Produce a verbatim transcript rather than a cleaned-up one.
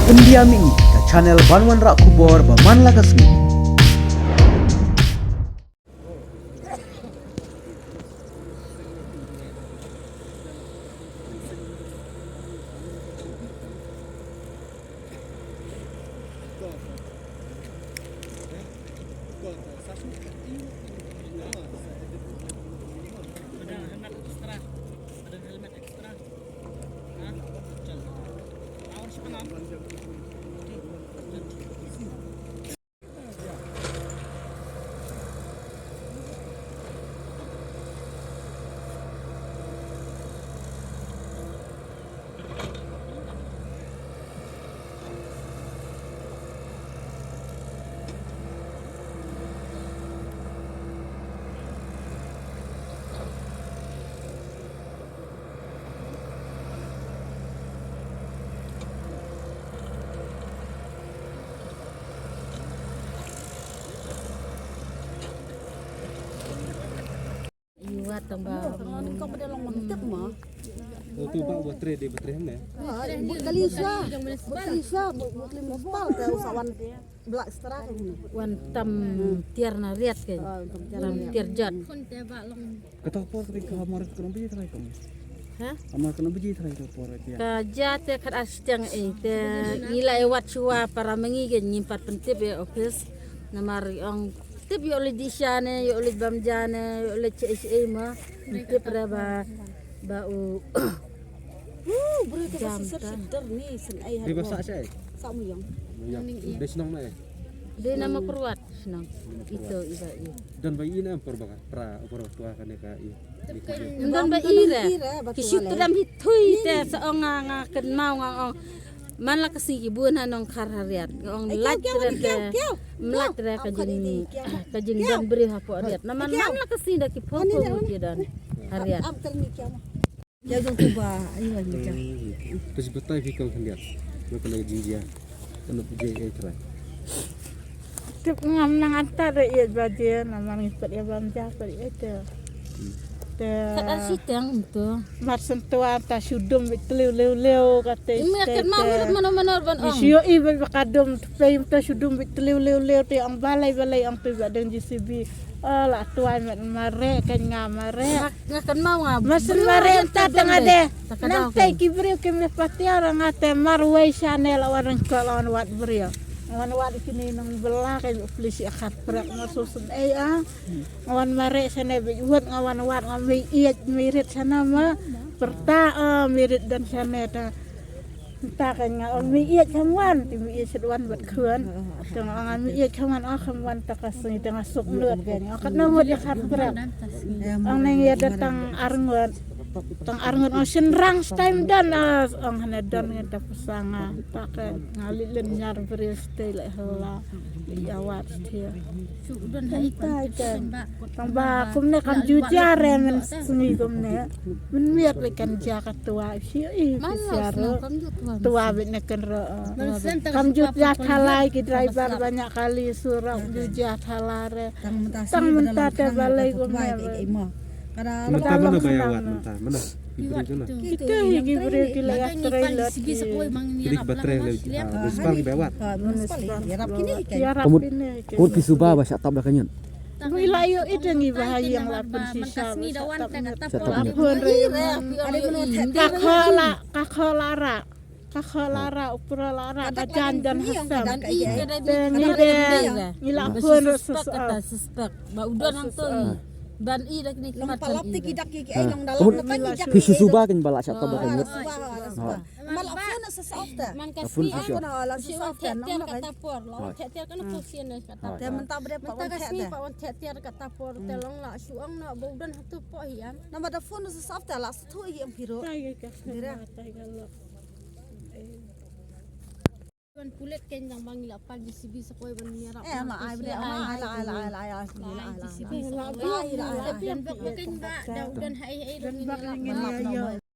Pyndiam ïa ngi ka channel ban wanrah khubor ba man la ka sngi. Iwat tang ba. Kong ba da long mon tip ma. Oh, tu ba buat tre de buat tre ne. Buat kali sa. Buat kali sa buat kali mo pa te usawan. Blak stra ka ni. Wan tam tiar na riat ke. Tam tiar jat. Kata por tadi ka mar ka nang biji trai kam. Ha? Amar ka nang biji trai ka por dia. Ka jat te khat as tiang eh te ngila e wat chua para mengi ke nyimpat pentip ya office. Namar ong tip yo le disha ne yo le bamja ne yo le che che ma. Tip re ba ba u. Jam ta. Di ba sa sa. Sa mu yang. Yang. Di senang na eh. Di nama keruat senang. Itu iba i. Dan ba i na por ba pra por tua kan ka i. Dan ba i re. Ki situ dam hitui te sa ong nga nga ken mau nga ong. Man la ka sngi ki bun ha nong khar hariat. Ong lait re te. Mlait re ka jing ka jing dan bri ha po hariat. Na man man la ka sngi da ki po po ki dan hariat. Ïa jong tu ba ayu ayu ja. Terus betai fi kong khyndiat. Lo kena jingjia. Kena pujai ai trai. Tip ngam nang anta da ïa baje namar ngi pat ïa bam ja pat ïa te. Te. Kat ar siteng tu. Mar sentua ta sudum bit teliu liu liu kata. Kat mau mano mano ban ong. Isio i ba kadum te pei ta sudum bit teliu liu liu te ang balai balai ang tu ba deng J C B. Oh la tuai met mare kan nga mare. Nga kan mau nga. Mas mare ta tang ade. Nang tai ki briew ki me patia orang ate mar wei channel orang ko lawan wat briew. Wan wat kini nang bela kai plis ya khat prak na susun ei a. Wan mare sene bi wat nga wan wat nga mi iet mirit sana ma. Perta mirit dan sana ta. Nta ka nga ong mi ïeit kham wan ti mi ïeit shet wan bad khun. Tang ong mi ïeit kham wan ong kham wan ta ka sngi tang suk lut ka nga ong kat na mut ïa khat prak. Ong neng ïa da tang arngut tang arngut ong shin rang stai mdan ong hane don ngen ta pasang ta ka nga li len nyar bri stai le hela li awat stai. Tang ba kumne kam ju ja re men sngi kumne. Men miat le kan ja ka tua shi i ki sia ro. Tua bit ne kan ro. Kam ju ja thalai ki driver banyak kali surok ju ja thalai re. Tang menta te balai kumne. Menta mana bayawat menta mana. Kita hi ki briew ki la ïatrei lut ki. Kini ki ba trei lut, ah, municipal ki ba wad. Municipal. Yarap kini ki. Yarap kini ki. Pur ki suba ba sha tap da ka nyut. Ngi la ïoh i dang i ba ha ïing la pun shisha ba sha tap nyut. Sha tap nyut. Pun re. Ka kho la, ka kho la ra. Ka kho la ra, u pro la ra, ka jan jan ha sem. Te ngi de, ngi la pun re suspek. Ba u don hangto i. Ban i da kine ki mat kan i da. Long palap te ki dak ki ai long dalam na ta ki dak. Phi shu suba kin ba la sha ta ba kan. Suba, suba. Ma la phone sa sa ofta. Man ka sni ai kono la sa sa ofta no. Kata por la te te kana ko sien kata. Te menta bre pa wan te te. Pa wan te te kata por te long la shu ong no ba u don hatu po hi am. Na ma da phone sa sa ofta la sa thu hi am phiro. Dira. Ban pulit ken jang bang ila pan J C B sa koi ban miara. Eh, ma ai bde ai la ai la ai la ai la ai la. J C B sa koi ai la ai la. Ban bak bak ken ba da udan hai hai dong ila pan.